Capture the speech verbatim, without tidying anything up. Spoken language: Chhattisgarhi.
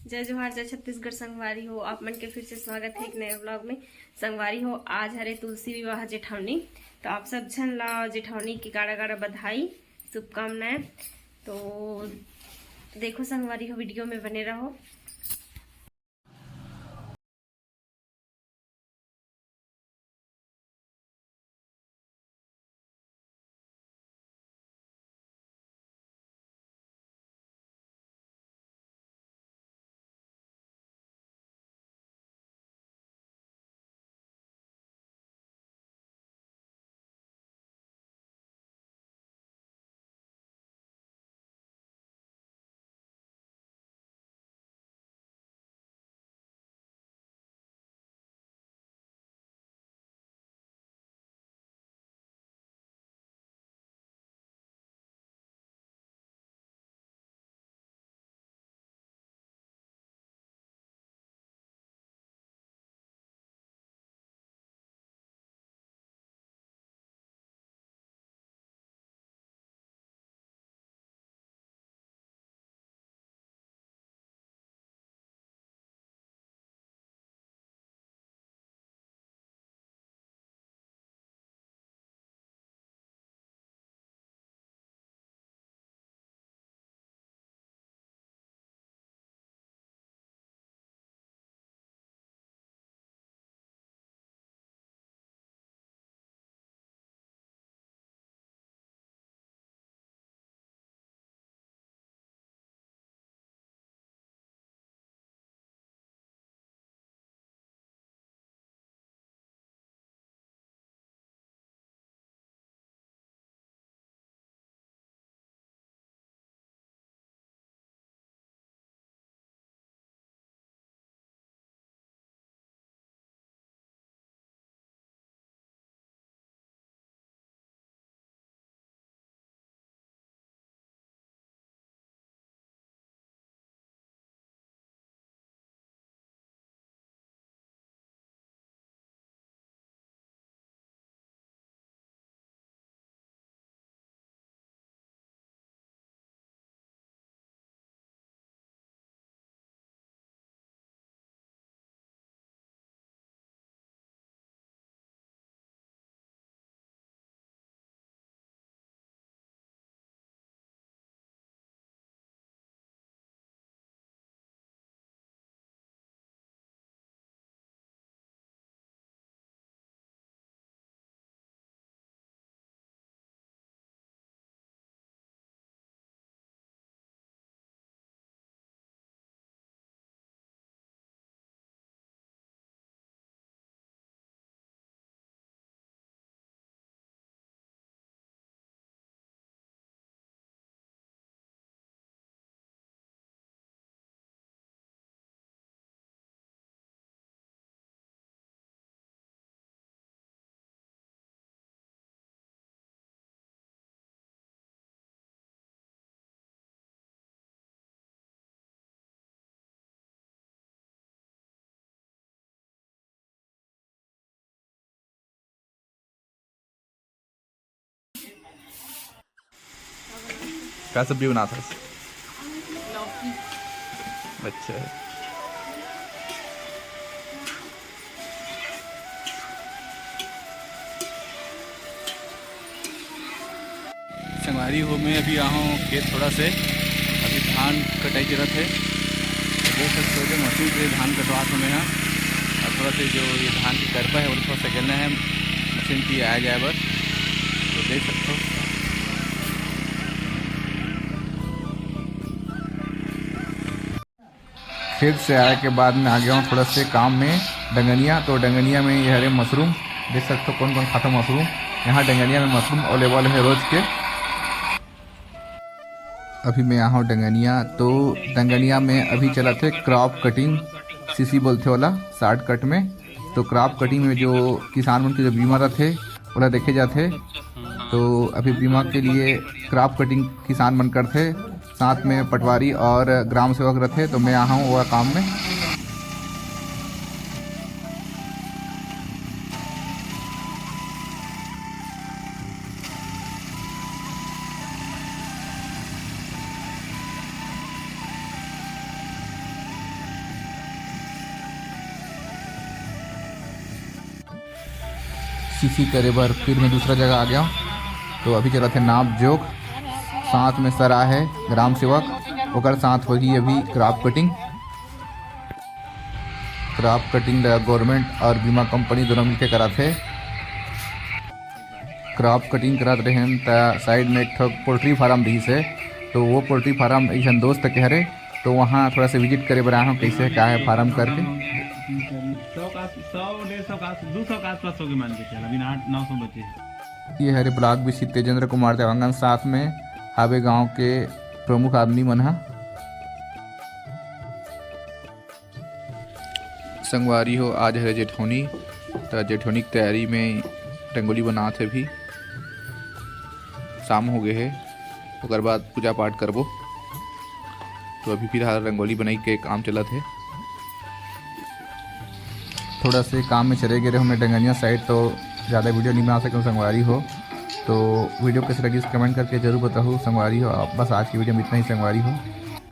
जय जोहार, जय छत्तीसगढ़ संगवारी हो, आप मन के फिर से स्वागत है एक नए व्लॉग में। संगवारी हो, आज हरे तुलसी विवाह जेठौनी, तो आप सब झन ला जेठौनी के गाड़ा गाड़ा बधाई, शुभकामनाएं। तो देखो संगवारी हो, वीडियो में बने रहो। का सब्जी बनात हस? लौकी। अच्छा। संगवारी हो, मैं अभी आया हूँ खेत थोड़ा से, अभी धान कटाई चलत हे। तो देख सकते हो जो मशीन से धान कटवात हूँ मैं यहाँ, और थोड़ा से जो ये धान की करपा है, वो थोड़ा सा गिरना है, मशीन की आ जाए बस। तो देख सकते हो। खेत से आए के बाद में आ गया हूँ थोड़ा से काम में डंगनिया। तो डंगनिया में ये हरे मशरूम, देख सकते हो कौन कौन खाता मशरूम। यहाँ डंगनिया में मशरूम अवेलेबल है रोज के। अभी मैं यहाँ हूँ डंगनिया, तो डंगनिया में अभी चला थे क्रॉप कटिंग, सीसी बोलते वाला शॉर्टकट में। तो क्रॉप कटिंग में जो किसान मन के जो बीमा रहते, ओला देखे जाथे। तो अभी बीमा के लिए क्रॉप कटिंग किसान मन करथे, साथ में पटवारी और ग्राम सेवक रहथे। तो मैं आया हूँ वो काम में। इसी करे बर फिर मैं दूसरा जगह आ गया हूँ। तो अभी चलत हे नाप जोख, साथ में सर आए हे ग्राम सेवक, ओकर साथ होही अभी क्रॉप कटिंग। क्रॉप कटिंग ला गवर्नमेंट और बीमा कंपनी दोनों मिलके कराथे। क्रॉप कटिंग करत रहेन त साइड में एक ठो पोल्ट्री फार्म रहिस हे, तो वो पोल्ट्री फार्म एक झन दोस्त के हरे, तो वहाँ थोड़ा सा विजिट करे बर आए हूँ, कैसे का है फार्म करके। सौ का, सौ, डेढ़ सौ का, दो सौ के आसपास होगी मान के चल, अभी आठ नौ सौ बचे हैं। ये हरे ब्लॉक बीसी तेजेंद्र कुमार देवांगन, साथ में हावे गांव के प्रमुख आदमी मन ह। संगवारी हो, आज हरे जेठौनी, त जेठौनी के तैयारी में रंगोली बनात हे। अभी शाम हो गए हे, ओकर बाद पूजा पाठ करबो। तो अभी फिलहाल रंगोली बनाई के काम चलत हे। थोड़ा से काम में चले गए रहे हमने डंगनिया साइड, तो ज़्यादा वीडियो नहीं बना सकूँ संगवारी हो। तो वीडियो कैसे लगी कमेंट करके जरूर बताओ संगवारी हो। आप बस आज की वीडियो में इतना ही संगवारी हो।